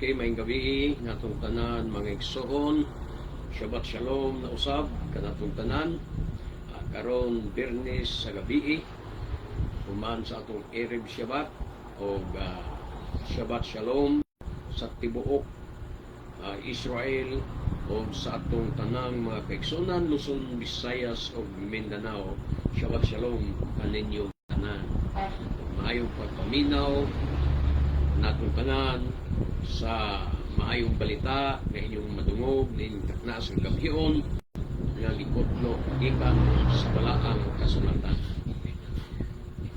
Okay, maayong gabii natong tanan, mga igsoon. Shabbat Shalom na usab kanatong tanan. Karon Biyernes sa gabii, human sa atong Erev Shabbat o Shabbat Shalom sa tibuok Israel o sa atong tanang mga kaigsunan, Luzon, Visayas ug Mindanao. Shabbat Shalom kaninyo tanan. Maayong pagpaminaw natong tanan sa maayong balita nga inyong madungog ning takna sa gabhion nga gikutlo gikan sa balaang kasulatan.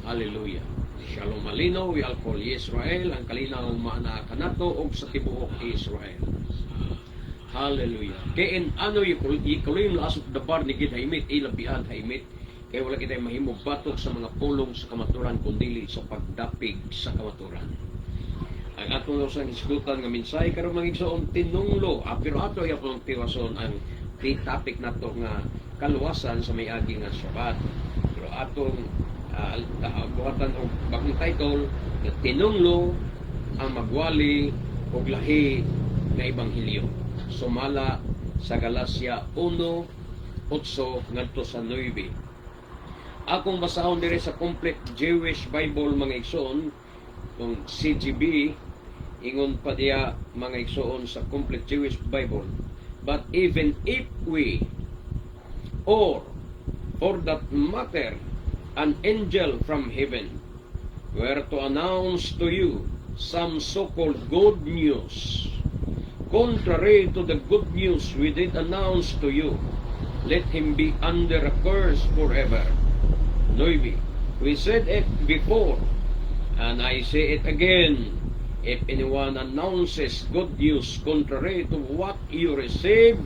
Hallelujah. Shalom aleinu ve'al kol Israel, ang kalinaw maanaa kanato og sa tibuok Israel. Hallelujah. Kay ano yikolim laasot dabar ni gid haimit ilabian haimit kay wala kitay mahimo batok sa mga pulong sa kamaturan kundili sa pagdapig sa kamaturan. Ang atong usang hisgutan nga mensahe karon, mga igsoon, tinunglo, pero ato ay atong tiwason ang topic nato nga kaluwasan sa may-agi nga Shabbat. Pero atong buhatan og bagong title nga tinunglo ang magwali og lahi nga ebanghelyo. Sumala sa Galacia 1:8 ngadto sa 9. Akong basahon diri sa Complete Jewish Bible, mga igsoon, kung CGB, ingon pa diya, mga igsoon, sa Complete Jewish Bible, "But even if we, or for that matter, an angel from heaven, were to announce to you some so-called good news, contrary to the good news we did announce to you, let him be under a curse forever." Nueve. "We said it before, and I say it again. If anyone announces good news contrary to what you receive,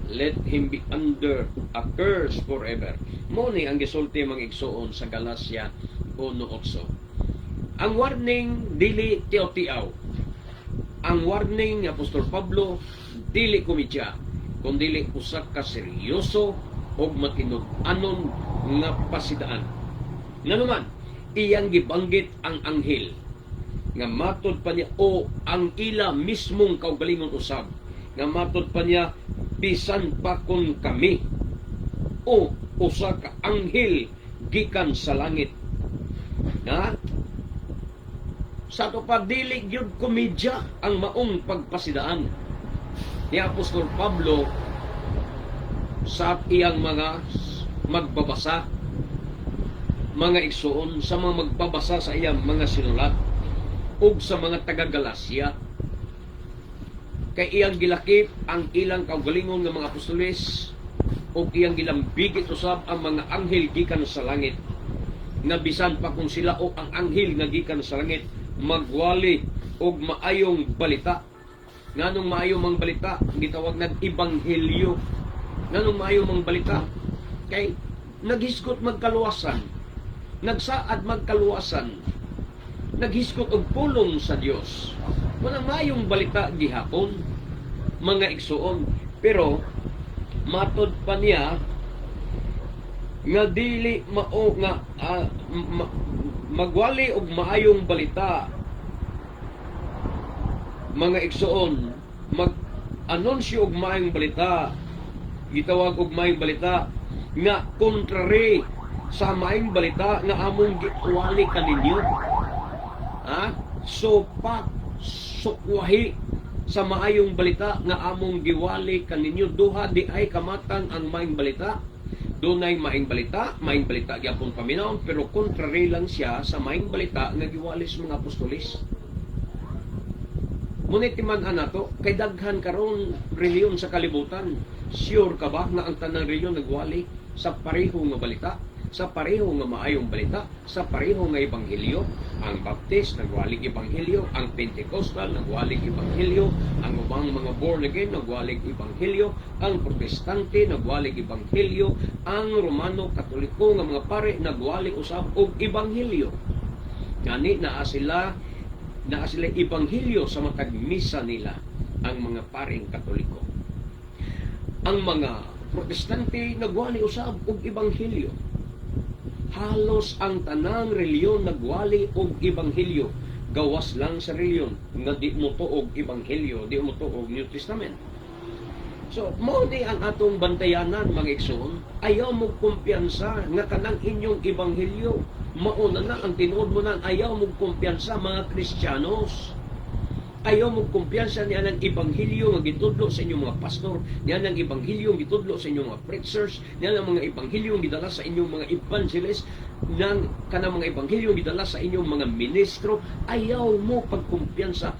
let him be under a curse forever." Mao ni ang gisulti, mga igsuon, sa Galacia 1:8. Ang warning dili tiaw-tiaw. Ang warning ni Apostol Pablo dili komedya, kundi usa ka seryoso ug matinud-anon nga pasidaan. Nganuman, iyang gibanggit ang anghel nga matod pa niya o ang ila mismong kaugalingon usab nga matod pa niya, bisan pa kun kami o usa ka anghel gikan sa langit na sa ato pa, dili gyud komedya ang maong pagpasidaan ni Apostol Pablo sa iyang mga magbabasa, mga igsuon, sa mga magbabasa sa iyang mga sinulat ug sa mga taga-Galacia, kay iyang gilakip ang ilang kaugalingon nga mga apostoles ug iyang gilambigit usab ang mga anghel gikan sa langit, nga bisan pa kung sila o ang anghel nga gikan sa langit magwali og maayong balita. Nganong maayo mang balita? Gitawag nag ebanghelyo. Nganong maayo mang balita? Kay naghisgot magkaluwasan, nagsaad magkaluwasan, naghisgot og pulong sa Dios. Walang maayong balita gihapon, mga igsuon. Pero matod pa niya nga dili mao nga magwali og maayong balita, mga igsuon, mag anunsyo og maayong balita, gitawag og maayong balita nga contrary sa maayong balita nga among giwali kaninyo, ha, supak sukwahi sa maayong balita nga among giwali kaninyo. Duha di ay kamatang ang maayong balita. Dunay maayong balita, maayong balita gyapon paminawon, pero contrary lang siya sa maayong balita nga giwali sa mga apostoles. Ngunit timan nato, kay daghan karon reliyon sa kalibutan. Sure ka ba nga ang tanang reliyon nagwali sa pareho nga balita? Sa pareho nga maayong balita? Sa pareho nga ebanghelyo? Ang Baptist nagwalig ebanghelyo, ang Pentecostal nagwalig ebanghelyo, ang ubang mga born again nagwalig ebanghelyo, ang Protestante nagwalig ebanghelyo, ang Romano Katoliko nga mga pare nagwali usab og ebanghelyo. Gani naa sila ebanghelyo sa matag misa nila, ang mga paring Katoliko. Ang mga Protestante nagwali usab og ebanghelyo. Halos ang tanang reliyon nagwali og ebanghelyo. Gawas lang sa reliyon nga di mo tuog ebanghelyo, di mo tuog New Testament. So, mao ni ang atong bantayanan, mga igsoon. Ayaw mo kumpiyansa nga kanang inyong ebanghelyo mao na na ang tinuod mo na. Ayaw mo kumpiyansa, mga Kristiyanos. Ayaw mo kumpiyansa niya ng ebanghelyo nga gitudlo sa inyong mga pastor, niya ng ebanghelyo nga gitudlo sa inyong mga preachers, niya ng mga ebanghelyo nga gidala sa inyong mga evangelists, ng kanang mga ebanghelyo nga gidala sa inyong mga ministro. Ayaw mo pagkumpiyansa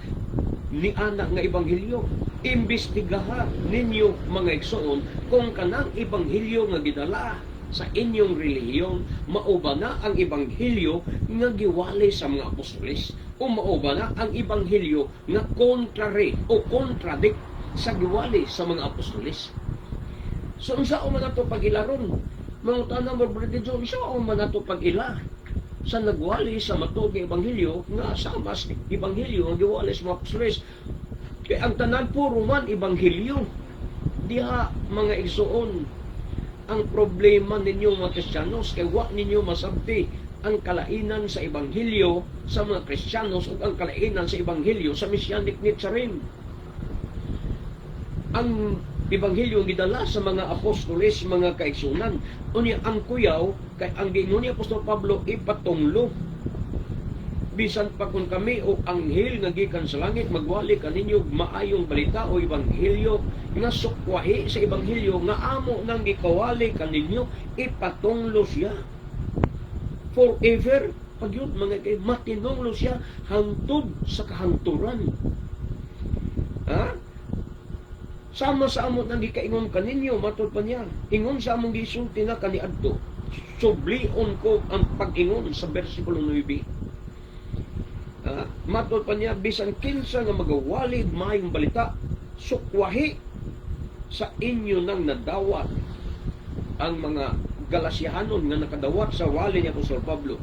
ni ana nga ebanghelyo. Imbestigaha ninyo, mga igsoon, kung kanang ebanghelyo nga gidala sa inyong relihiyon mao ba na ang ebanghelyo nga giwali sa mga apostoles o mao ba na ang ebanghelyo nga contrary o contradict sa giwali sa mga apostoles. So unsa man ato pag-ilaron? Mangutana mo, Brother John, unsa man ato pag-ila sa nagwali sa matuod nga ebanghelyo nga sama sa ebanghelyo nga giwali sa mga apostoles? Kay ang tanan puro man ebanghelyo. Diha, mga igsoon, ang problema ninyo, mga Kristiyanos, kay wa ninyo masabti ang kalainan sa ebanghelyo sa mga Kristiyanos ug ang kalainan sa ebanghelyo sa Messianic Netzarim. Ang ebanghelyo ang gidala sa mga apostoles, mga kaigsunan. Unya ang kuyaw kay ang giingon ni Apostol Pablo, ipatunglo, bisan pa kung kami o anghel nga gikan sa langit magwali kaninyo maayong balita o ebanghelyo nga sukwahi sa ebanghelyo nga amo nang gikawali kaninyo, ipatunglo siya forever. Pagyud, mga kay, matinunglo siya hangtod sa kahangturan, ha. Sama sa amo nang gikaingon kaninyo, matod pa niya, ingon sa among gisulti na kaniadto, sublion ko ang pag-ingon sa versikulo 9. Matod pa niya, bisan kinsa nga magawali maayong balita sukwahi sa inyo nang nadawat, ang mga Galasiahanon nga nakadawat sa wali ni Apostol Pablo,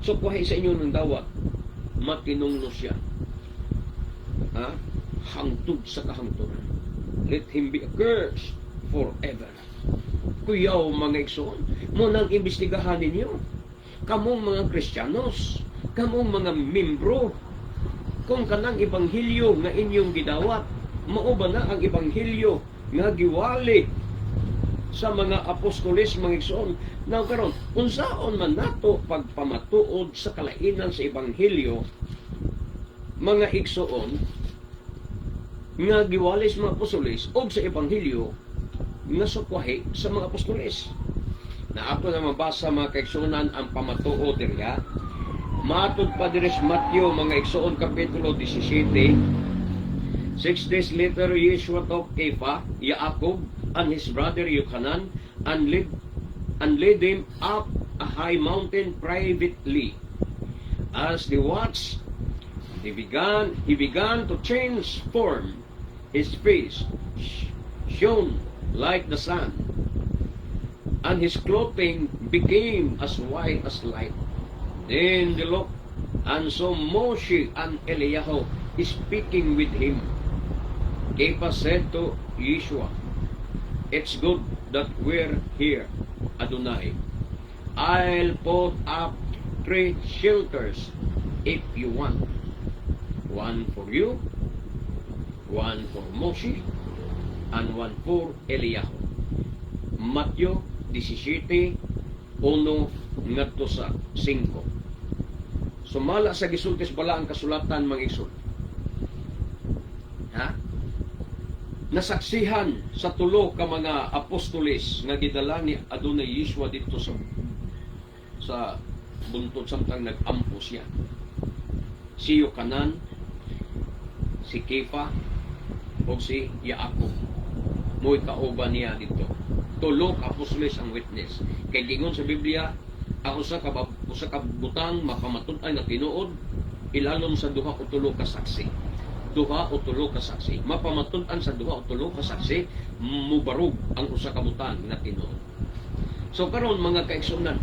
sukwahi sa inyo nang dawat, matinunglo siya, ha, hangtod sa kahangturan. Let him be accursed forever. Kuyaw, mga igsoon, mo nang imbestigahan ninyo, kamong mga Kristiyanos, kamong mga membro, kung kanang ebanghelyo nga inyong gidawat mao ba na ang ebanghelyo nga giwali sa mga apostoles, mga igsoon. Now karon, unsaon man nato pagpamatuod sa kalainan sa ebanghelyo, mga igsoon, nga giwali sa mga apostoles og sa ebanghelyo nga sukwahi sa mga apostoles? Na ato na mabasa, mga kaigsuonan, ang pamatuod diriha. Matod pa diri sa Matthew, mga igsoon, kapitulo 17. 6 days later, Yeshua took Kepha, Yaakov, and his brother Yochanan, and led them up a high mountain privately. As they watched, he began to change form. His face shone like the sun, and his clothing became as white as light. Then they looked and saw Moshe and Eliyahu speaking with him. Kepha said to Yeshua, "It's good that we're here, Adonai. I'll put up three shelters if you want. One for you, one for Moshe, and one for Eliyahu." Matthew 17, 1 ngadto sa 5. Sumala sa gisulti sa balaang kasulatan, mga igsoon. Ha? Nasaksihan sa tulo ka mga apostoles nga gidala ni Adonai Yeshua dito sa buntod samtang nag-ampo siya. Si Yochanan, si Kefa, o si Yaakov. Mo'y kauban niya dito. Tulo ka apostoles ang witness. Kay gingon sa Biblia, ang usa ka butang mapamatud-an nga tinuod ilalom sa duha o tulo ka saksi. Duha o tulo ka saksi. Mapamatud-an sa duha o tulo ka saksi, mubarog ang usa ka butang nga tinuod. So karon, mga kaigsuonan,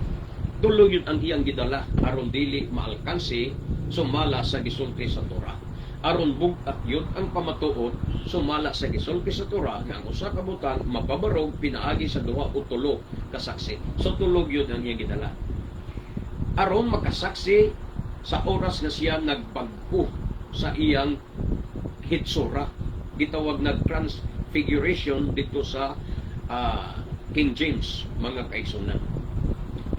tulo yun ang iyang gidala aron dili maalkanse sumala sa gisulti sa Torah. Aron bug-at yun ang pamatuod sumala sa gisulti sa Torah nga ang usa ka butang mapabarog pinaagi sa duha o tulo ka saksi. So tulo yun ang iyang gidala. Aron makasaksi Sa oras nga siya nagbag-o sa iyang hitsura, gitawag na transfiguration dito sa King James, mga kaigsunan.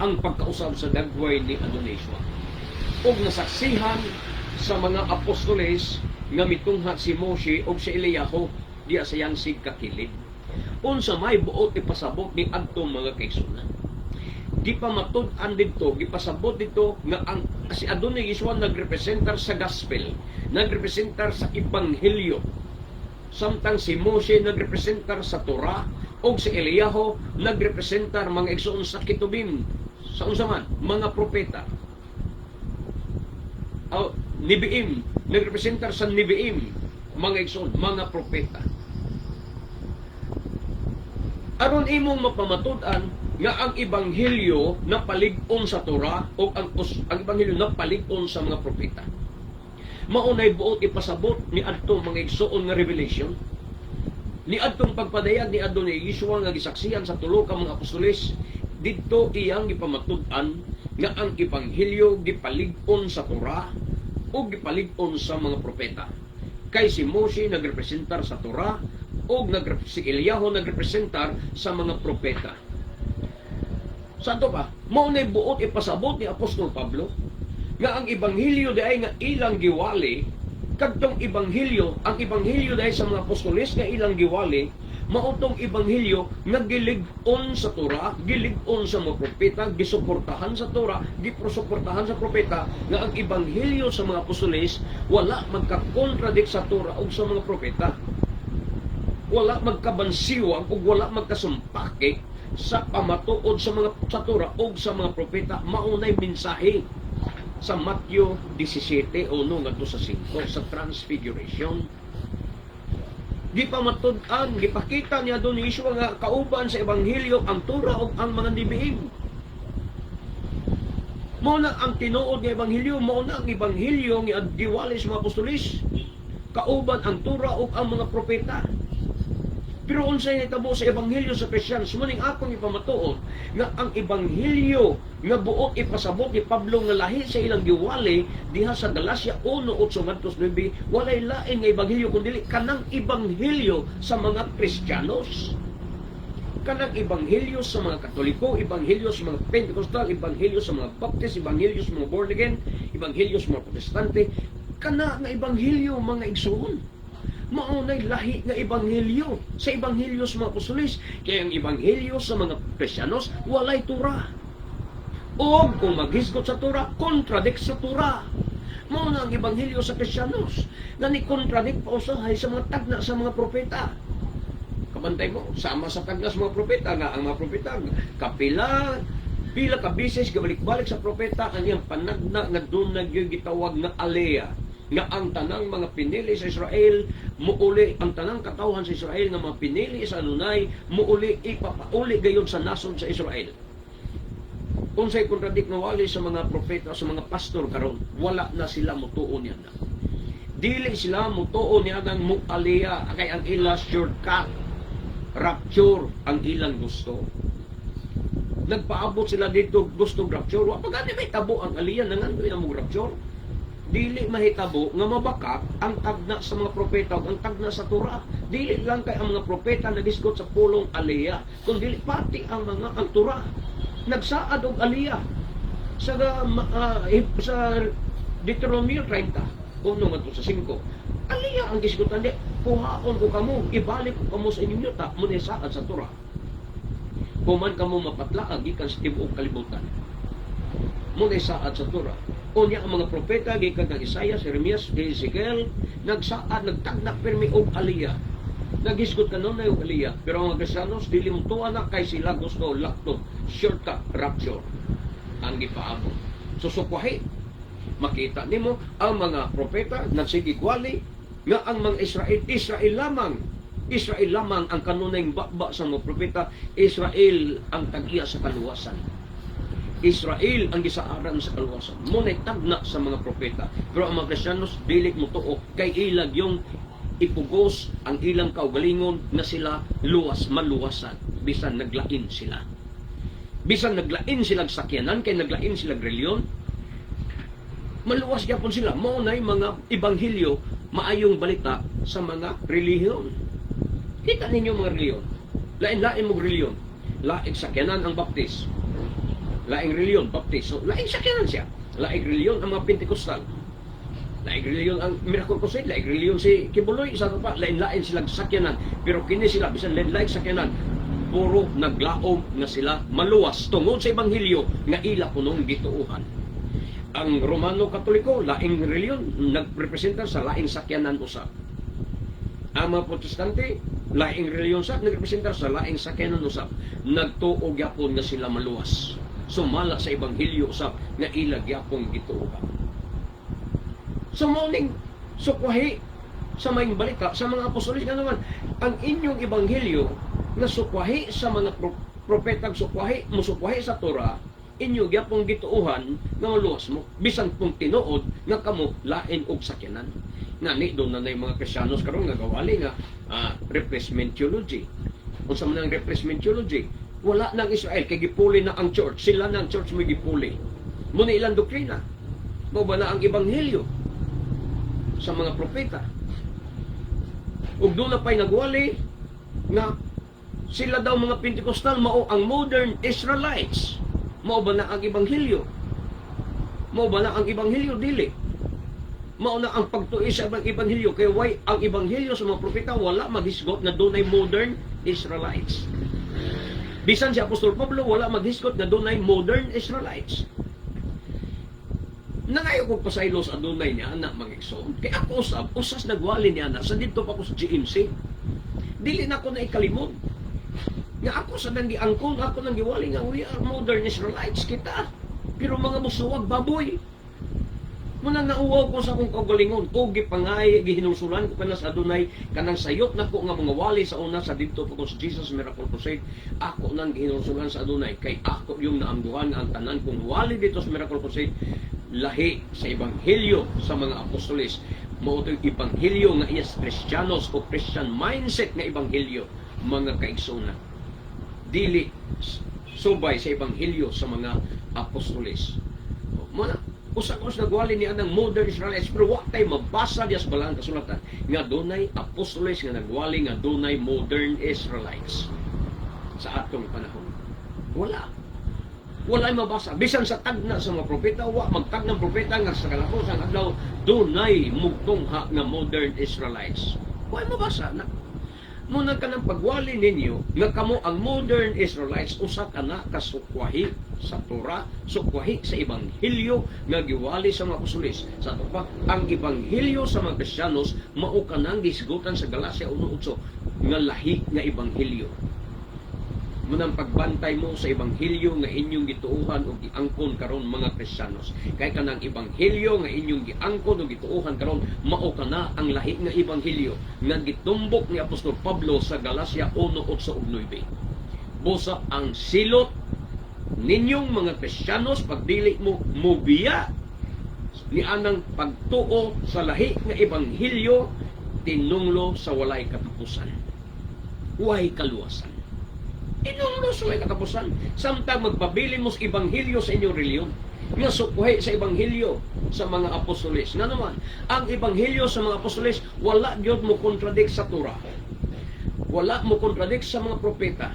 Ang pagkausab sa dagway ni Adonai Yeshua. Ug nasaksihan sa mga apostoles nga mitunghat si Moshe ug si Eliyahu diya sa yansig kakilid. Unsa may buot ipasabot ni adto, mga kaigsunan? Gipamatud-an didto, gipasabot didto nga ang si Adonai Yeshua nagrepresentar sa gospel, nagrepresentar sa ebanghelyo. Samtang si Moshe nagrepresentar sa Torah ug si Eliyahu nagrepresentar, mga igsoon, sa Ketubim, sa unsa man, mga propeta. O, Nebiim, nagrepresentar sa Nebiim, mga igsoon, mga propeta. Aron imong mapamatud-an nga ang ebanghelyo napalig-on sa Torah o ang ebanghelyo napalig-on sa mga propeta. Maunay buot ipasabot ni adto, mga igsoon, nga revelation ni adtong pagpadayag ni Adonai Yeshua nga gisaksihan sa tulo ka mga apostoles. Didto iyang gipamatud-an nga ang ebanghelyo gipalig-on sa Torah o gipalig-on sa mga propeta. Kay si Moshe nagrepresentar sa Torah o si Eliyahu nagrepresentar sa mga propeta. Sa ato pa, mao na buot ipasabot ni Apostol Pablo nga ang ebanghelyo diay nga ilang giwali kadtong ebanghelyo, ang ebanghelyo diay sa mga apostoles nga ilang giwali, mao tong ebanghelyo nga gilig-on sa Torah, gilig-on sa mga propeta, gisuportahan sa Torah, giprosuportahan sa propeta, nga ang ebanghelyo sa mga apostoles wala magka-contradict sa Torah ug sa mga propeta. Wala magkabansiwang ug wala magkasumpake sa pamatuod sa Torah ug sa mga propeta. Maunay mensahe sa Matthew 17:1 ngadto sa 5, sa Transfiguration. Gipamatud-an, gipakita niya Adonai Yeshua nga kauban sa ebanghelyo ang Torah ug ang mga Nebiim. Mao na ang tinuod nga ebanghelyo, mao na ang ebanghelyo nga giwali sa mga apostolis. Kauban ang Torah ug ang mga propeta. Pero unsay nahitabo sa ebanghelyo sa Christians? Muning akong ipamatuod nga ang ebanghelyo nga buot ipasabot ni Pablo nga lahi sa ilang giwali diha sa Galacia 1:8 ngadto 9, walay lain nga ebanghelyo kundi kanang ebanghelyo sa mga Kristiyanos. Kanang ebanghelyo sa mga Katoliko, ebanghelyo sa mga Pentecostal, ebanghelyo sa mga Baptist, ebanghelyo sa mga born again, ebanghelyo sa mga Protestante, kana nga ebanghelyo, mga igsoon. Maunay lahi nga ebanghelyo sa ebanghelyo sa mga apostoles. Kaya ang ebanghelyo sa mga Kristiyanos walay Torah. O kung maghisgot sa Torah, contradict sa Torah. Mao na ang ebanghelyo sa Kristiyanos nga ni contradict pa usahay sa mga tagna sa mga propeta. Kabantay mo, sama sa tagna sa mga propeta nga ang mga propeta kapila pila ka bises gabalik-balik sa propeta ang iyang panagna nga duna gyud gitawag nga aleya, nga ang tanang mga pinili sa Israel muuli, ang tanang katawhan sa Israel nga mga pinili sa Adonai muuli, ipapauli gayon sa nasod sa Israel. Unsay contradict nga wali sa mga propeta, sa mga pastor karon? Wala na sila mutuo niya na. Dili sila mutuo niya ng mualiya kay ang ila shortcut, rapture ang ilang gusto. Nagpaabot sila dito, gusto rapture. Wa pa gani may tabo ang aliya, nangandoy na mo rapture. Dili mahitabo nga mabakak ang tagna sa mga propeta ug ang tagna sa Torah. Dili lang kay ang mga propeta nagisgot sa pulong aliya, kun dili pati ang Torah nagsaad og aliya sa Deuteronomio 30:1 ngadto sa 5. Aliya ang gisgutan di, kuhaon ko kamo, ibalik ko kamo sa inyong yuta, mo ni saad sa Torah. Human kamo mapatlaag gikan sa tibuok kalibutan. Mo ni saad sa Torah. Unya ang mga propeta gikan kang Isaiah, Jeremias, Ezekiel nagsaad, nagtagna pirmi og aliya. Nagisgot kanunay og aliya. Pero ang mga Kristiyanos dili mo tuwa na kay sila gusto lakto, shortcut, rapture ang gipaabot. Susukwahi. Makita nimo ang mga propeta nagsige wali nga ang mga Israel, Israel lamang, Israel lamang ang kanunay baba sa mga propeta, Israel ang tag-iya sa kaluwasan. Israel ang gisaaran sa kaluwasan. Muna'y tagna sa mga propeta. Pero ang mga Kristiyanos dili mo tuo kay ilag yung ipugos ang ilang kaugalingon na sila luwas maluwasan bisan naglain sila. Bisan naglain silang sakyanan kay naglain silang reliyon. Maluwas gyapon sila. Mao nay mga ebanghelyo, maayong balita sa mga relihiyon. Kita ninyo mga relihiyon. Lain-lain mong relihiyon. Laing sakyanan ang Baptist. Laing relihiyon, Baptist. So, laing sakyanan siya. Laing relihiyon ang mga Pentecostal. Laing relihiyon ang Miracle Crusade. Laing relihiyon si Quiboloy. Isa pa, lain-lain silang sakyanan. Pero kini sila, bisan lain-lain sakyanan, puro naglaom nga sila maluwas tungod sa ebanghelyo nga ila kunong gituuhan. Ang Romano Katoliko, laing relihiyon, nagrepresenta sa laing sakyanan usab. Ang mga Protestante, laing relihiyon sa nagrepresenta sa laing sakyanan usab. Nagtuo gyapon nga sila maluwas sumala sa ebanghelyo usab nga ila gyapon gituohan. So mao ning sukwahi sa maayong balita sa mga apostolis. Nga naman ang inyong ebanghelyo nga sukwahi sa mga propetag sukwahi, musukwahi sa Torah, inyo gyapong gituohan nga maluwas mo bisan kung tinuod nga kamo lain og sakyanan. Ngani duna na yung mga Kristiyanos karon nga gawali nga replacement theology. Unsa man ang replacement theology? Wala nang Israel kay gipuli na ang church. Sila na ang church mo gipuli mo na. Ilang doktrina, mao ba na ang ebanghelyo sa mga propeta? Ug duna pa'y nagwali nga sila daw mga Pentecostal mao ang modern Israelites. Mao ba na ang ebanghelyo? Mao ba na ang ebanghelyo? Dili. Mao na ang pagtuo sa ibang ebanghelyo kay way ang ebanghelyo sa mga propeta wala maghisgot nga dunay modern Israelites. Bisan si Apostol Pablo wala maghisgot nga dunay modern Israelites. Nangayo ko pasaylo sa adunay niya anak, mga igsoon. Kay ako usab, usas nagwali niya na sa didto pa ko sa GMC. Dili na ko na ikalimod nga ako sa nang giangkon, ako nang giwali nga we are modern Israelites kita. Pero mga musuwag baboy. Muna nauwaw ko sa akong kaugalingon o gipangay, gihinulsulan ko kana sa adunay kanang sayop nako nga mga wali sa una sa didto pa ko sa Jesus Miracle Crusade. Ako nang gihinulsulan sa adunay kay ako yung naamduhan nga ang tanan kong wali dito sa Miracle Crusade lahi sa ebanghelyo sa mga apostoles. Mao to'y ebanghelyo nga iyas Kristiyanos o Christian mindset nga ebanghelyo, mga kaigsoona, dili subay sa ebanghelyo sa mga apostoles. Mo na usa ko sa nagwali ni anang modern Israelites, pero wa tay mabasa diya sa balaan kasulatan nga dunay apostoles nga nagwali nga dunay modern Israelites sa atong panahon. Wala. Wala mabasa. Bisan sa tagna sa mga propeta, wa magtagnang propeta nga sa kalapusan adlaw dunay mugtungha nga modern Israelites. Wa mabasa na. Muna ka ng pagwali ninyo nga kamo ang modern Israelites, usa ka na kasukwahi sa Torah, sukwahi sa ebanghelyo nga giwali sa mga apostoles. Sa ato pa, ang ebanghelyo sa mga Kristiyanos mao kanang gisgutan sa Galacia 1:8 nga lahi nga ebanghelyo. Munang pagbantay mo sa ebanghelyo nga inyong gituohan o giangkon karon, mga Kristiyanos. Kay kanang ebanghelyo nga inyong giangkon o gituohan karon mao kana ang lahi nga ebanghelyo nga gitumbok ni Apostol Pablo sa Galacia 1:8 ug 9. Busa ang silot ninyong mga Kristiyanos pagdili mo mubiya ni anang pagtuo sa lahi nga ebanghelyo, tinunglo sa walay katapusan. Way kaluwasan. Tinunglo sa walay katapusan. Samtang magpabili mo sa ebanghelyo sa inyong reliyon nga sukwahi sa ebanghelyo sa mga apostoles. Nga naman, ang ebanghelyo sa mga apostoles wala gyud mo contradict sa Torah. Wala mo contradict sa mga propeta.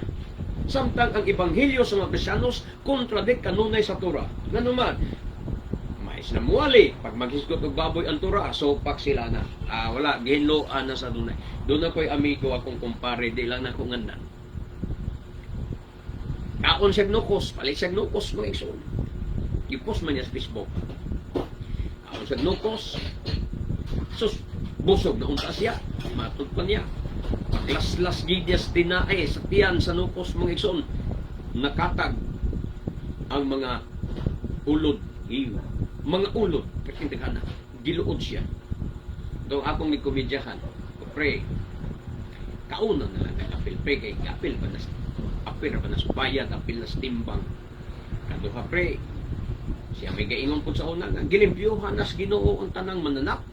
Samtang ang ebanghelyo sa mga Kristiyanos contradict kanunay sa Torah. Nga naman, mais na muwali, pag maghisgot og baboy ang Torah, sopak sila na. Ah, wala, gihinloan na sa dunay. Duna ko'y amigo akong kumpare, di lang nako ngandan. Kaon siya nukos, palit siya nukos, mga igsoon. I-post man niya sa Facebook. Kaon siya nukos, sus, busog na unta siya, matud pa niya. Paglaslas gidyas tinae sa tiyan sa nukos, mga igsoon, nakatag ang mga ulod. Iyo. Mga ulod, pertindigana, giluod siya. Daw akong ni komedyahan, pre, kauna na lang kay apil, pre, kay apil pa na, apil pa na sa bayad, apil na sa timbang. Kaduha, pre, siya may gaingon po sa una nga, gilimpyuhan nas Ginoo ang tanang mananap.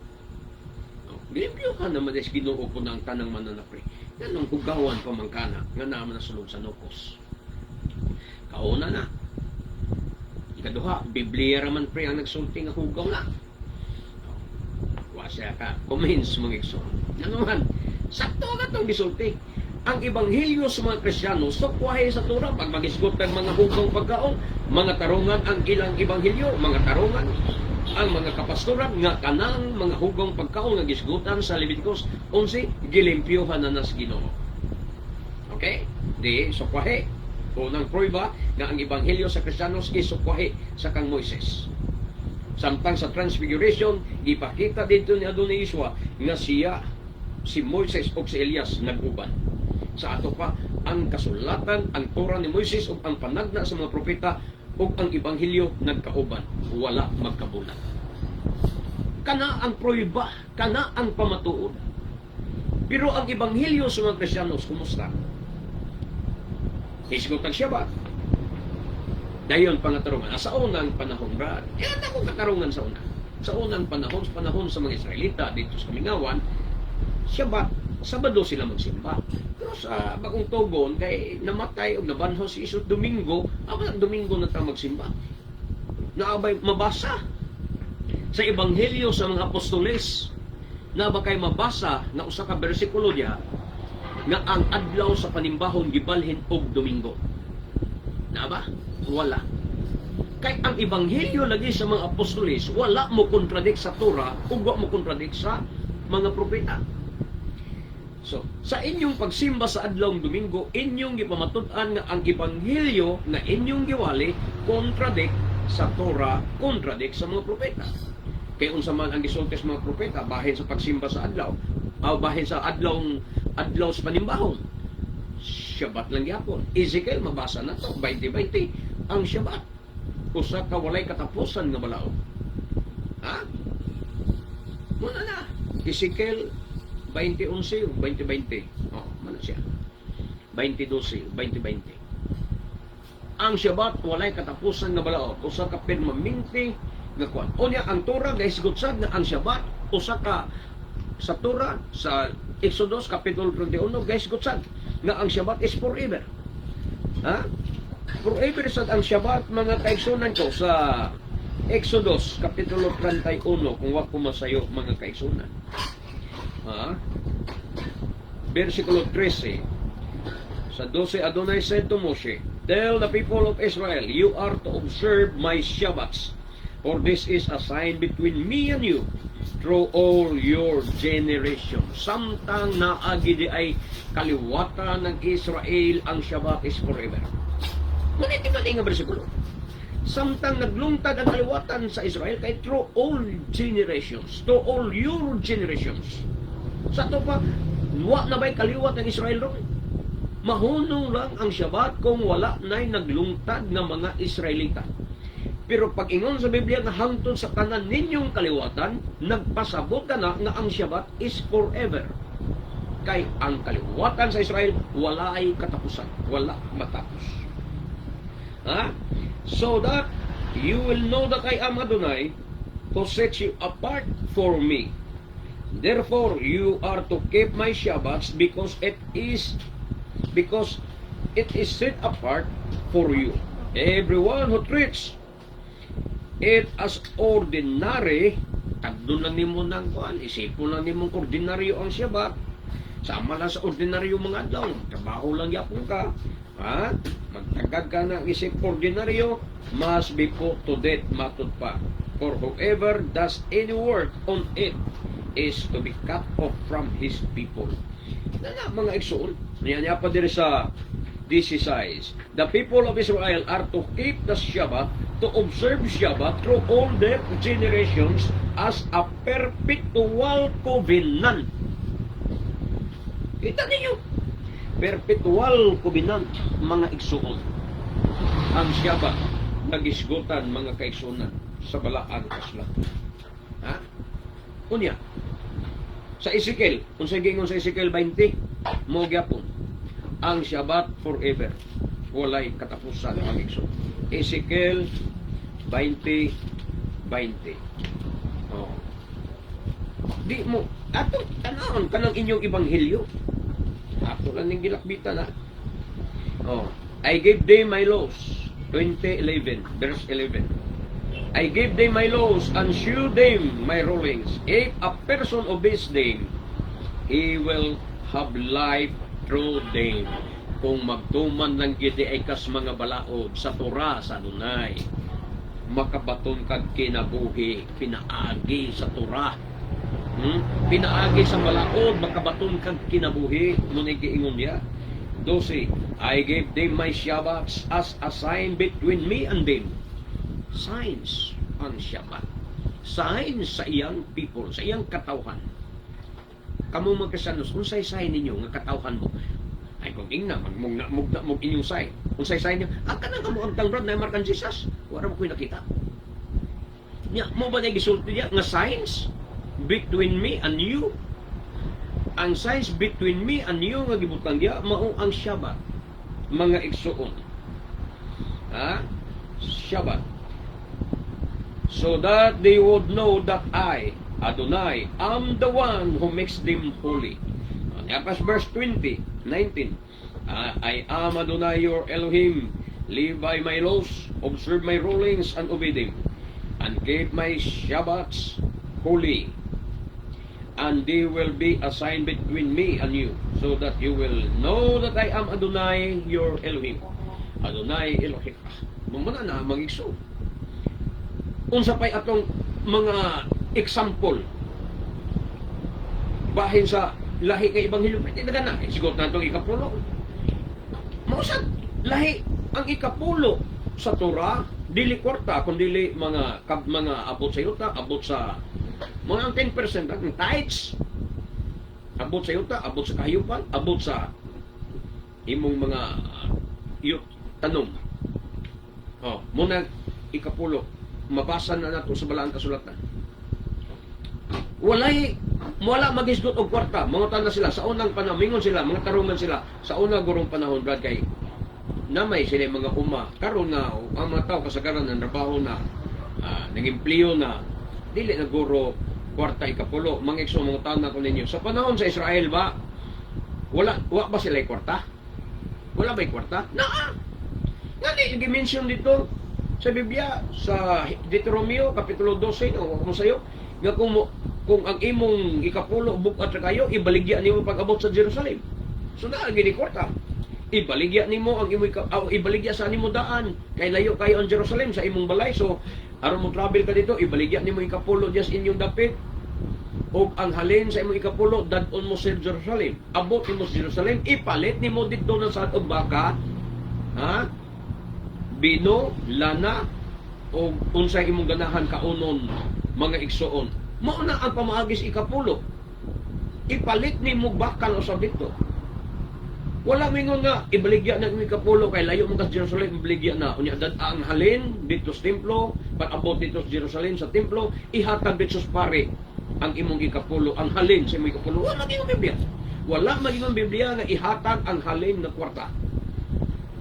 Oh, gilimpyuhan naman as Ginoo po ang tanang mananap, pre. Nganong hugawan pa man kana, nga naman na sulod sa nukos? Kauna na. Ikaduha, Biblia raman, pre, ang nagsulti nga hugaw na. Siya ka comments, mga igsoon. Ano man, sakto ka itong gisulti. Ang ebanghelyo sa mga Kristiyano, sukwahe sa Torah. Pag magisgot ng mga hugong pagkaon, mga tarungan ang ilang ebanghelyo, mga tarungan ang mga kapastoran nga kanang mga hugong pagkaon nga gisgutan sa Leviticus 11 gilimpyuhan na nas Ginoo. Okay? Di sukwahe. Unang prueba nga ang ebanghelyo sa Kristiyanos isukwahe sa kang Moises. Samtang sa Transfiguration, gipakita dito ni Adonai Yeshua nga siya, si Moises o si Elias nag-uban. Sa ato pa, ang kasulatan, ang Torah ni Moises ug ang panagna sa mga propeta ug ang ebanghelyo nagkauban, wala magkabulat. Kana ang prueba, kana ang pamatuod. Pero ang ebanghelyo sa mga Kristiyanos, kumusta? Hisgot ang Shabbat. Dayon pangatarungan. Ah, sa unang panahon, Brad. Yan ako katarungan sa una. Sa unang panahon, sa panahon sa mga Israelita dito sa Kamingawan, Shabbat, Sabado sila magsimba. Pero sa bagong tugon, kay namatay o nabanho si Jesus Domingo, aba Domingo na ta magsimba. Naabay mabasa sa Ebanghelyo sa mga apostoles, na ba kay mabasa nga usa ka bersikulo diha nga ang adlaw sa panimbahon gibalhin og Domingo? Na ba? Wala. Kay ang ebanghelyo lagi sa mga apostoles wala mo contradict sa Torah ug wa mo contradict sa mga propeta. So, sa inyong pagsimba sa adlawng Domingo, inyong gipamatud-an nga ang ebanghelyo nga inyong giwali contradict sa Torah, contradict sa mga propeta. Kay unsa man ang gisulti sa mga propeta bahin sa pagsimba sa adlaw, o bahin sa adlawng adlaw sa panimbahon? Shabbat lang gyapon. Ezekiel, mabasa na to 20-20, ang Shabbat usa ka walay katapusan nga balaod. Ha? Muna na. Ezekiel 20:11 o 20:20. Oh, mana siya. 20:12, 20:20. Ang Shabbat walay katapusan nga balaod, usa ka permanente nga kuan. Unya ang Torah gahisgot sad nga ang Shabbat usa ka sa Torah sa Exodus kapitulo 31 gahisgot sad nga ang Shabbat is forever. Ha? Forever sad ang Shabbat, mga kaigsunan ko, sa Exodus kapitulo 31 kung wa ko masayo, mga kaigsunan. Ha? Versikulo 13. Sa 12, Adonai said to Moshe, "Tell the people of Israel, you are to observe my Shabbats, for this is a sign between me and you through all your generations." Samtang naagi di ay kaliwatan ng Israel, ang Shabbat is forever. Ngunit di ba nga bersikulo? Samtang naglungtad ang kaliwatan sa Israel kay through all generations, to all your generations. Sa ato pa, wa na ba'y kaliwat ang Israel ron? Mahunong lang ang Shabbat kung wala na'y naglungtad nga mga Israelita. Pero pag ingon sa Biblia nga hangtod sa tanan ninyong kaliwatan, nagpasabot ka na nga ang Shabbat is forever. Kay ang kaliwatan sa Israel wala ay katapusan, wala matapos. Ha? "So that you will know that I am Adonai who sets you apart for me. Therefore, you are to keep my Shabbats because it is set apart for you. Everyone who treats it as ordinary," tagdon lang nimo ng kuan, isipon lang nimong ordinaryo ang Shabbat. Sama lang sa ordinaryo mga adlaw, trabaho lang yapon ka. Ha? Magtagad ka ng isip ordinaryo, "must be put to death," matud pa. "For whoever does any work on it is to be cut off from his people." Na na mga igsoon, niya niya pa diri sa this size. The people of Israel are to keep the Shabbat, to observe Shabbat through all their generations as a perpetual covenant. Kita ninyo, perpetual covenant, mga igsoon. Ang Shabbat, nagisgutan, mga kaigsunan, sa balaan kasulatan. Ha? Unya, sa Ezekiel, kung sa gingon sa Ezekiel 20, mo gyapon ang Shabbat forever. Walay katapusan, mga igsoon. Ezekiel 20 20. Oh. Di mo ato tanawon kanang inyong ebanghelyo. Ato lang ning gilakbitan ha. Oh, "I gave them my laws." 20:11, verse 11. I gave them my laws and shewed them my rulings. If a person obeys them, he will have life through them. Kung magtuman lang gid ay kas mga balaod sa Torah sa Adonai, makabaton kag kinabuhi pinaagi sa Torah. Pinaagi sa balaod, makabaton kag kinabuhi. Mao giingon niya. 12. I gave them my Shabbats as a sign between me and them. Signs ang Shabbat. Signs sa iyang people, sa iyang katawhan. Kamo mga Kristiyanos, unsay sign ninyo nga katawhan mo? Ay kung ingna, magmugna mugna mo inyong sign. Unsay sign niyo? Ang kanang kamo ang brad na markan Jesus. Wala mo ko'y nakita. Nya, mao ba na gisulti niya nga signs between me and you? Ang signs between me and you nga gibutang diya mao ang Shabbat. Mga igsuon. Ha? Shabbat. So that they would know that I, Adonai, am the one who makes them holy. Tapos verse 20, 19. I am Adonai your Elohim. Live by my laws, observe my rulings, and obey them. And keep my Shabbats holy. And they will be a sign between me and you, so that you will know that I am Adonai your Elohim. Adonai Elohim. Mao na mga igsoon. Unsa pay atong mga example bahin sa lahi nga ebanghelyo, pwede na na sigot na itong ikapulo. Mao sad lahi ang ikapulo sa Torah, dili kwarta kun dili mga kab, mga abot sa yuta, abot sa mga ang 10% ang tithes, abot sa yuta, abot sa kahayupan, abot sa imong mga yut tanom. Oh, muna ikapulo, mabasa na nato sa balaang kasulatan. Walay wala magisgot og kwarta. Mga na sila sa unang panahon, mingon sila, mga tarungan sila sa una gurong panahon, brad, kay namay sila mga uma. Karon nga ang mga tao kasagaran ng trabaho na, nag-empleo na, dili na guro kwarta ikapulo. Mga igsoon, mga taon na ko ninyo, sa panahon sa Israel ba, wala wa ba sila kwarta? Wala ba kwarta? Naa. Ngani gi-mention dito sa Biblia sa Deuteronomio kapitulo 12, o kung sayo nga kung ang imong ikapulo bug-at ra kayo, ibaligya nimo pag-abot sa Jerusalem. So naa gini kwarta. Ibaligya nimo ang imong ibaligya sa nimo daan kay layo kayo ang Jerusalem sa imong balay. So aron mo travel ka dito, ibaligya nimo ikapulo diya sa inyong dapit ug ang halin sa imong ikapulo dad-on mo sa Jerusalem. Abot nimo sa Jerusalem, ipalit nimo didto ng sad og baka, ha, bino, lana o unsay imong ganahan kaunon, mga igsuon. Mao na ang pamaagi sa ikapulo. Ipalit nimo bakal usab dito. Wala mingon nga ibaligya na imong ikapulo kay layo mo ka sa Jerusalem, ibaligya na. Unya dad ang halin dito sa templo, pag-abot dito sa Jerusalem sa templo, ihatag dito sa pare ang imong ikapulo, ang halin sa imong ikapulo. Wala maging Biblia. Wala maging Biblia nga ihatag ang halin nga kwarta.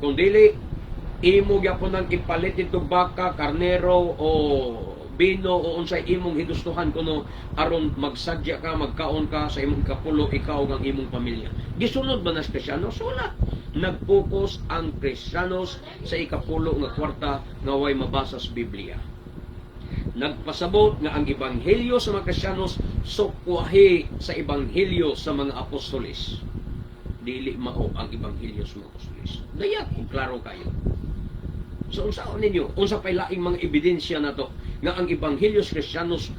Kung dili, imo gyapon ang ipalit dito baka, karnero o bino o unsay imong higustuhan kuno aron magsadya ka, magkaon ka sa imong ikapulo, ikaw ug ang imong pamilya. Gisunod ba na sa Kristiyanos? Wala. Nag-focus ang Kristiyanos sa ikapulo nga kwarta nga way mabasa sa Biblia. Nagpasabot nga ang ebanghelyo sa mga Kristiyanos sukwahi sa ebanghelyo sa mga apostoles. Dili mao ang ebanghelyo sa mga apostoles. Dayat kung klaro kayo. So unsaon ninyo? Unsa pay laing mga ebidensya nato nga ang ebanghelyo sa Kristiyanos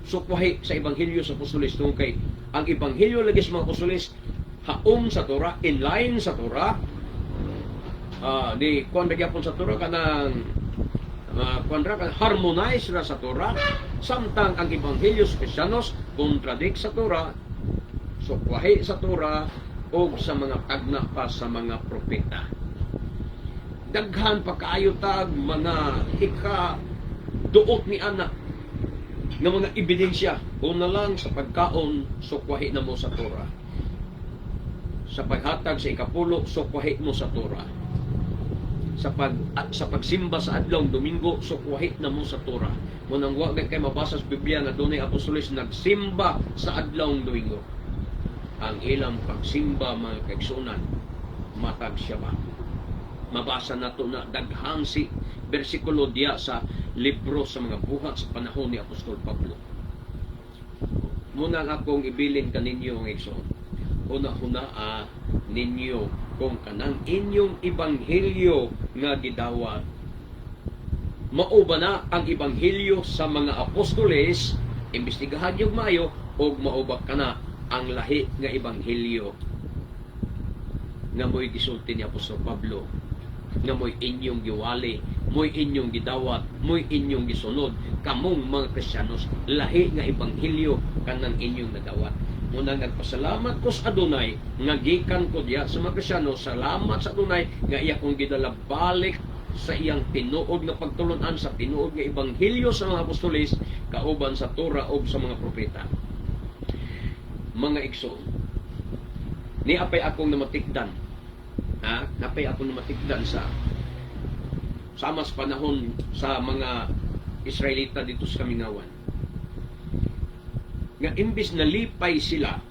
sukwahi sa ebanghelyo sa apostoles, tungod kay ang ebanghelyo lagi sa mga apostoles haom sa Torah, in line sa Torah, di kuan ba gyapon sa Torah, kanang kuan ra kan harmonize ra sa Torah, samtang ang ebanghelyo sa Kristiyanos contradict sa Torah, sukwahi sa Torah o sa mga tagna pa sa mga propeta. Daghan pa kaayo tag mga ika duot ni ana nga mga ebidensya. Una lang, sa pagkaon, sukwahi na mo sa Torah. Sa paghatag sa ikapulo, sukwahi mo sa Torah. Sa pagsimba sa adlaw Domingo, sukwahi na mo sa Torah. Munang wa kay mabasa sa Biblia nga dunay apostoles nagsimba sa adlaw Domingo. Ang ilang pagsimba, mga kaigsunan, matag Shabbat. Mabasa nato na daghang si bersikulo diya sa Libro sa mga Buhat sa panahon ni Apostol Pablo. Muna ang akong ibilin kaninyo, mga igsoon. Huna-hunaa ninyo kung kanang inyong ebanghelyo nga gidawat, mao ba na ang ebanghelyo sa mga apostoles? Imbestigahan yung maayo og mao ba kana ang lahi nga ebanghelyo nga mo'y gisulti ni Apostol Pablo, nga mo'y inyong giwali, mo'y inyong gidawat, mo'y inyong gisunod kamong mga Kristiyanos? Lahi nga ebanghelyo kanang inyong nadawat. Muna nagpasalamat ko sa Adunay nga gikan ko diya sa mga Kristiyano. Salamat sa Adunay nga iya kong gidala balik sa iyang tinuod nga pagtulunan, sa tinuod nga ebanghelyo sa mga apostoles kauban sa Torah ug sa mga propeta. Mga igsoon, ni apay akong namatikdan, ha, napay akong namatikdan sa sama sa panahon sa mga Israelita dito sa Kamingawan nga imbis nalipay sila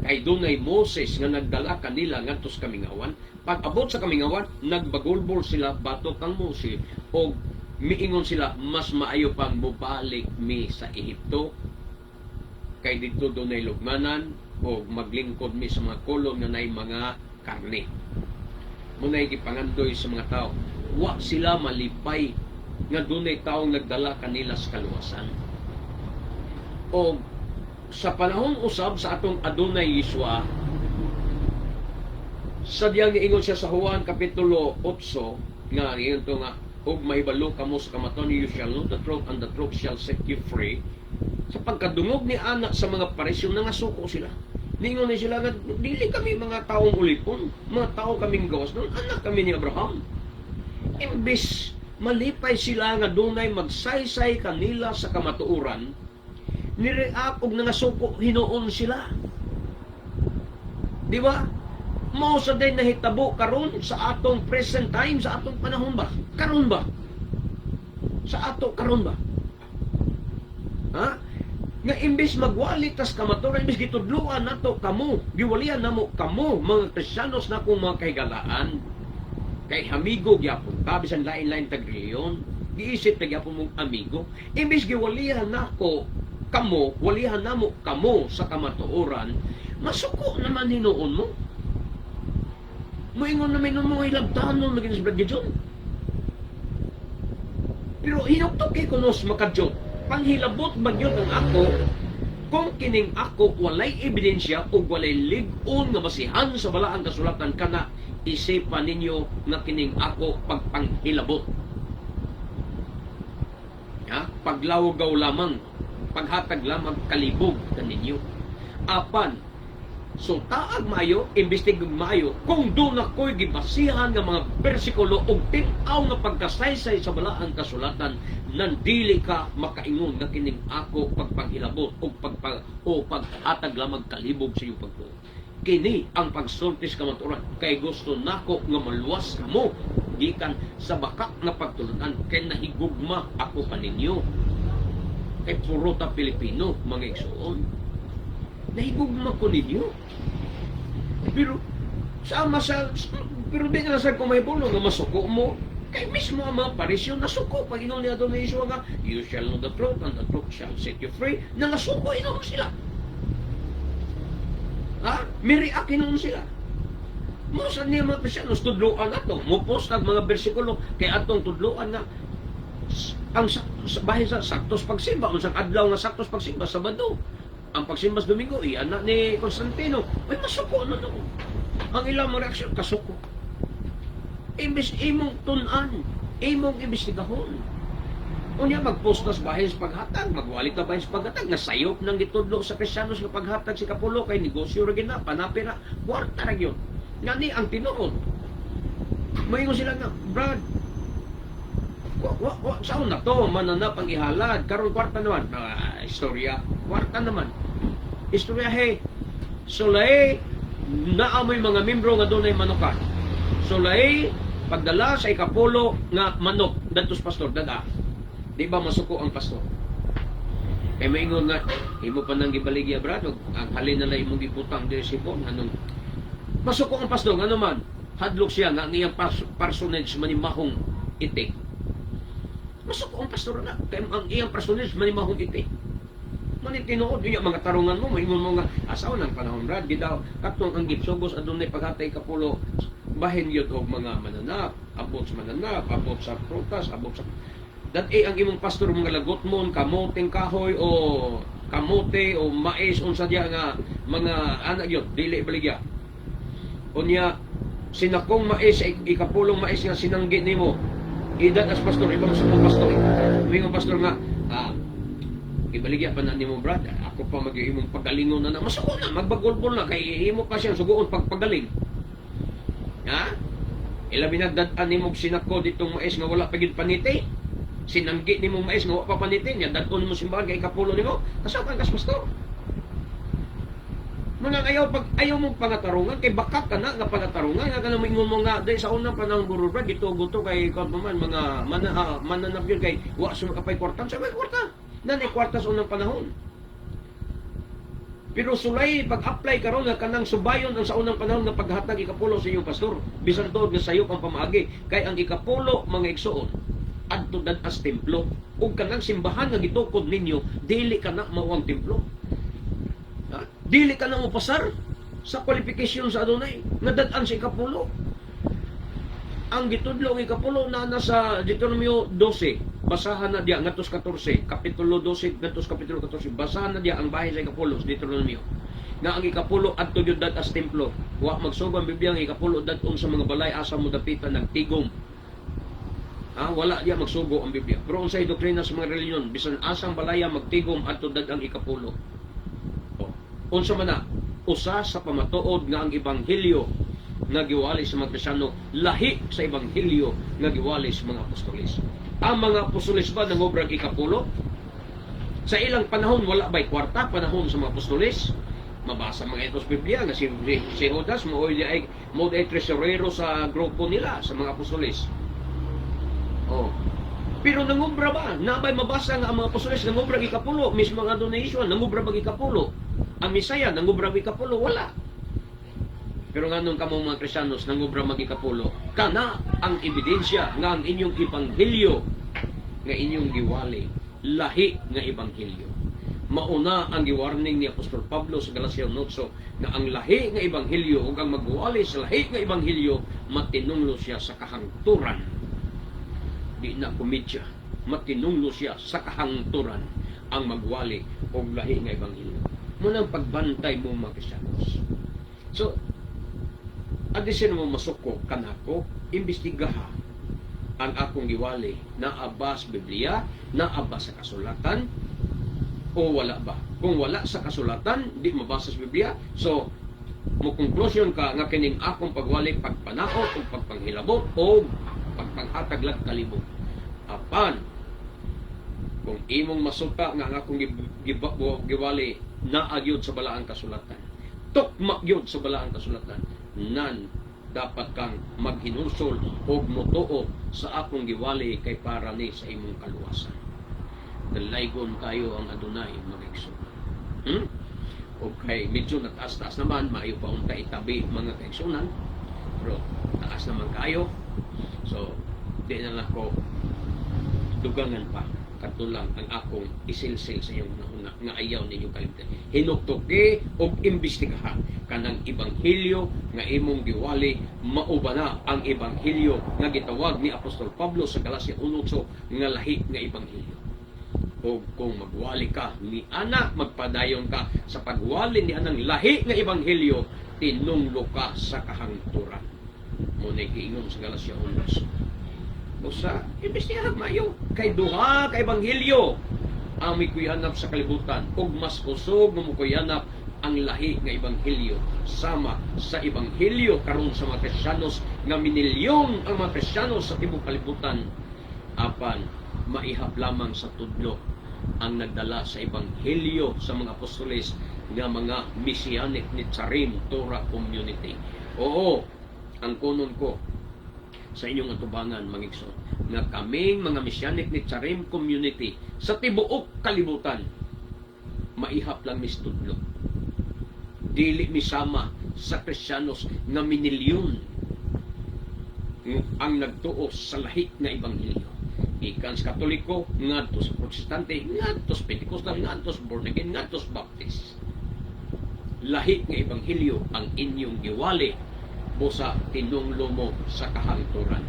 kay dunay Moses nga nagdala kanila ngadto sa kamingawan, pag abot sa kamingawan, nagbagulbol sila batok kang Moses og miingon sila, "Mas maayo pang mobalik mi sa Ehipto kay didto dunay lugmanan o maglingkod mi sa mga kolon nga nay mga karne." Munay gipangandoy sa mga tao, wa sila malipay nga dunay taong nagdala kanila sa kaluwasan. O sa panahon usab sa atong Adunay Yeshua, sa diyang niingon siya sa Juan Kapitulo 8 nga ingon to nga, "Ug mahibalo kamo sa kamatuoran, you shall know the truth and the truth shall set you free." Sa pagkadungog ni ana sa mga Pariseo, nangasuko sila. Niingon ni sila nga, "Dili kami mga taong ulipon, mga tao kaming gawas nun, anak kami ni Abraham." Imbis malipay sila nga dunay magsaysay kanila sa kamatuoran, nireact og nangasuko hinuon sila. Di ba? Mao sa day nahitabo karon sa atong present time, sa atong panahon ba? Karon ba? Sa ato karon ba? Ha? Nga imbes magwali tas kamatuoran, imbes gitudloan nato kamo, giwalian namo kamo mga Kristiyanos na akong mga kahigalaan, kay amigo gyapon ta bisan lain-lain tag relihiyon, giisip na gyapon mong amigo. Imbes giwalihan nako kamo, walihan namo kamo sa kamatuoran, masuko naman hinuon mo. Moingon naman mo hilabtanon maging sa Brad Gideon. Pero hinuktok kay kunos makadyot. Panghilabot magyud ang ako kung kining ako walay ebidensya o walay lig-on nga basihan sa balaang kasulatan kana, isipan ninyo nga kining ako pagpanghilabot. Ha? Paglawgaw lamang, paghatag lamang kalibog kaninyo. Apan so taag maayo, imbestig maayo, kung doon ako'y gibasihan nga mga bersikulo ug tin-aw nga pagkasaysay sa balaang kasulatan, nandili ka makaingon nga kining ako pagpanghilabot o pagpa, o paghatag lamang kalibog sa iyong pagtuo. Kini ang pagsulti sa kamatuoran kay gusto nako nga maluwas kamo gikan sa bakak nga pagtulunan kay nahigugma ako kaninyo. Kay puro ta Pilipino, mga igsoon. Nahigugma ko ninyo. Pero sama sa pero di na sa kumahibulong nga masuko mo kay mismo ang mga Pariseo nasuko pag ingon ni Adonai Yeshua nga, "You shall know the truth and the truth shall set you free." Nangasuko hinuon sila, ha, miriak hinuon sila mo sa niya. Mga Kristiyanos, tudloan ato mo post ang mga bersikulo kay atong tudloan nga ang sa bahin sa saktos pagsimba, unsang adlaw nga saktos pagsimba? Sabado. Ang pagsimba sa Domingo iana ni Constantino. Ay, masuko na no ang ilang mga reaksyon, kasuko, imbes imong tun-an, imong imbestigahon. Unya magpost tas bahin sa paghatag, magwali ta bahin sa paghatag, nga sayop nang gitudlo sa Kristiyanos nga paghatag si kapulo kay negosyo ra gina, panapi ra, kwarta ra gyud. Ngani ang tinuod. Moingon sila nga, "Brad, wa, wa, wa, saan na to, mananap ang ihalad, karon kwarta naman." Ah, istorya, kwarta naman. Istorya hey, sulay, naamoy mga membro nga dunay manukan. Sulay, pagdala sa ikapulo nga manok, dadtos pastor, dada. Di ba masuko ang pastor? Kay maingon nga, "Imo pa nang gibaligya, brad, ug ang halin na lang imong gibutang diri sipon." Anong masuko ang pastor, ngano man, hadlok siya nga ang iyang parsonage manimahong itik. Masuko ang pastor na. Kay ang iyang personis manimahong iti. Mani tinuod unya mga tarungan mo, maingon mo nga asaw ng panahon, Brad, di daw katong ang gipsugos adunay paghatay ikapulo, bahin yun og mga mananap, abot sa mananap, abot sa prutas, abot sa dat eh, ang imong pastor mga lagot mon kamoteng kahoy o kamote o mais, unsa diya nga mga anak yun, dili baligya. Unya sinakong mais, ikapulong mais nga sinanggi nimo idat as pastor, ibang sa mong pastor, may pastor nga ibaligya pa na nimo, Brad, ako pa mag imong pagalingon na na masuko na, magbagulbol na kay imo pa siyang suguon pagpagaling, ha. Ilabi na dad-an nimo og sinako ditong mais nga wala pa gid paniti, sinanggi nimo mais nga wa pa paniti nya, dad-on mo simbahan kay ikapulo nimo, kasukan kas pastor. Munang ayaw pag ayaw mong pangatarungan kay bakat ka na nga pangatarungan nga kanang moingon mo nga dahil sa unang panahon guro, Brad, gitugo to kay kon pa man mga mananap yun kay wa sa makapay kwarta sa may kwarta nanay kwarta sa unang panahon. Pero sulay pag-apply karon nga kanang subayon ang sa unang panahon nga paghatag ikapulo sa iyong pastor, bisan tuod nga sayop ang pamaagi, kay ang ikapulo, mga igsuon, adto dad-as templo, ug kanang simbahan nga gitukod ninyo dili kana mao ang templo. Ha? Dili ka na mopasar sa qualification sa adunay nga dad-an sa ikapulo. Ang gitudlo ang ikapulo na nasa Deuteronomio 12. Basahan na diya ngadto sa 14, kapitulo 12 ngadto sa kapitulo 14. Basahan na diya ang bahin sa ikapulo sa Deuteronomio. Nga ang ikapulo adto gyud dad-as templo. Wa magsugo ang Biblia ang ikapulo dad-on sa mga balay asa mo dapitan nagtigom. Ha, wala diya magsugo ang Biblia. Pero unsay doktrina sa mga relihiyon, bisan asang balaya magtigom adto dad ang ikapulo. Oh. Unsa man na? Usa sa pamatuod nga ang ebanghelyo nga giwali sa mga Kristiyano lahi sa ebanghelyo nga giwali sa mga apostoles. Ang mga apostoles ba nangobrang ikapulo? Sa ilang panahon wala ba'y kwarta panahon sa mga apostoles? Mabasa mga ito sa Biblia nga si Judas mao ay tresurero sa grupo nila sa mga apostoles. Oh. Pero nangubra ba? Nabay mabasa nga ang mga apostoles nangubra ikapulo, mismo ang donation nangubra ba ikapulo? Ang Misaya nangubra ba ikapulo? Wala. Pero nganong kamong mga Kristiyanos nangubra mag ikapulo? Kana ang ebidensya nga ang inyong ebanghelyo nga inyong giwali lahi nga ebanghelyo. Mauna ang giwarning ni Apostol Pablo sa Galacia 8 nga ang lahi nga ebanghelyo ug ang magwali sa lahi nga ebanghelyo matinunglo siya sa kahangturan. Di na komedya. Matinunglo siya sa kahangturan ang magwali og lahi nga ebanghelyo. Munang pagbantay mo, mga Kristiyanos. So, adisin mo masuko kanako, imbestigaha ang akong giwali, naa ba sa Biblia, naa ba sa kasulatan, o wala ba? Kung wala sa kasulatan, di mabasa sa Biblia, so mo konklusyon ka nga kining akong pagwali pagpanaot o pagpanghilabot o pagpanghatag lang kalibot. Apan kung imong masuta nga ang akong giwali naa gyud sa balaang kasulatan, tukma gyud sa balaang kasulatan, nan dapat kang maghinulsol og motuo sa akong giwali kay para ni sa imong kaluwasan. Dalaygon kayo ang Adunay, mga igsoon. Okay, medyo nataas-taas naman, maayo pa unta itabi, mga kaigsunan. Pero taas naman kayo. So, di na lang ako dugangan pa. Kadto lang ang akong isilsil sa iyong una nga ayaw ninyo kalimtan. Hinuktuki og imbestigahan kanang ebanghelyo nga imong giwali, mao ba na ang ebanghelyo nga gitawag ni Apostol Pablo sa Galacia 1:8 nga lahi nga ebanghelyo. O kung magwali ka ni ana, magpadayon ka sa pagwali ni anang lahi nga ebanghelyo, tinunglo ka sa kahangturan. Mo na giingon sa Galacia 1. Usa, imbestigahan maayo kay duha ka ebanghelyo ang mikuyanap sa kalibutan ug mas kusog nga mukuyanap ang lahi nga ebanghelyo sama sa ebanghelyo karon sa mga Kristiyanos nga minilyon ang mga Kristiyanos sa tibuok kalibutan, apan maihap lamang sa tudlo ang nagdala sa ebanghelyo sa mga apostoles nga mga Messianic Netzarim Torah Community. Oo, ang kunon ko sa inyong atubangan, mga igsoon, nga kaming mga Messianic Netzarim Community sa tibuok kalibutan maihap lang mis tudlo. Dili misama sa Kristiyanos nga minilyon ang nagtuo sa lahi nga ebanghelyo. Gikan sa Katoliko ngadto sa Protestante, ngadto sa Pentecostal, ngadto sa Born Again, ngadto sa Baptist. Lahi nga ebanghelyo ang inyong giwali, busa tinunglo mo sa kahangturan.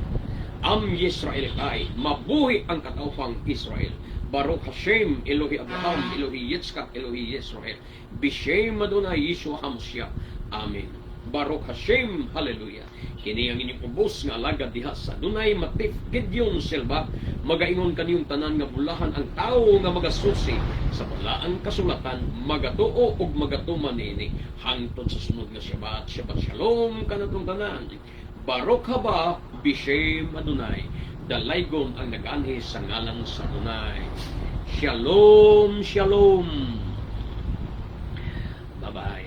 Am Yisrael kay mabuhi ang katawhang Israel. Baruch Hashem, Elohi Abraham, Elohi Yitzchak, Elohi Israel. Bishem Adonai Yeshua HaMashiach. Amen. Baruch Hashem, Hallelujah. Kini ang inyong ubos nga alagad diha sa Adonai, Matif Gideon Silva, magaingon kaniyong tanan nga bulahan ang tawo nga magasusi sa balaang kasulatan, magatuo ug magatuman niini. Hangtod sa sunod nga Shabbat, Shabbat Shalom kanatong tanan. Baruch haba Bishem Adonai. Dalaygon ang naganhi sa ngalan sa Adonai. Shalom, shalom. Bye-bye.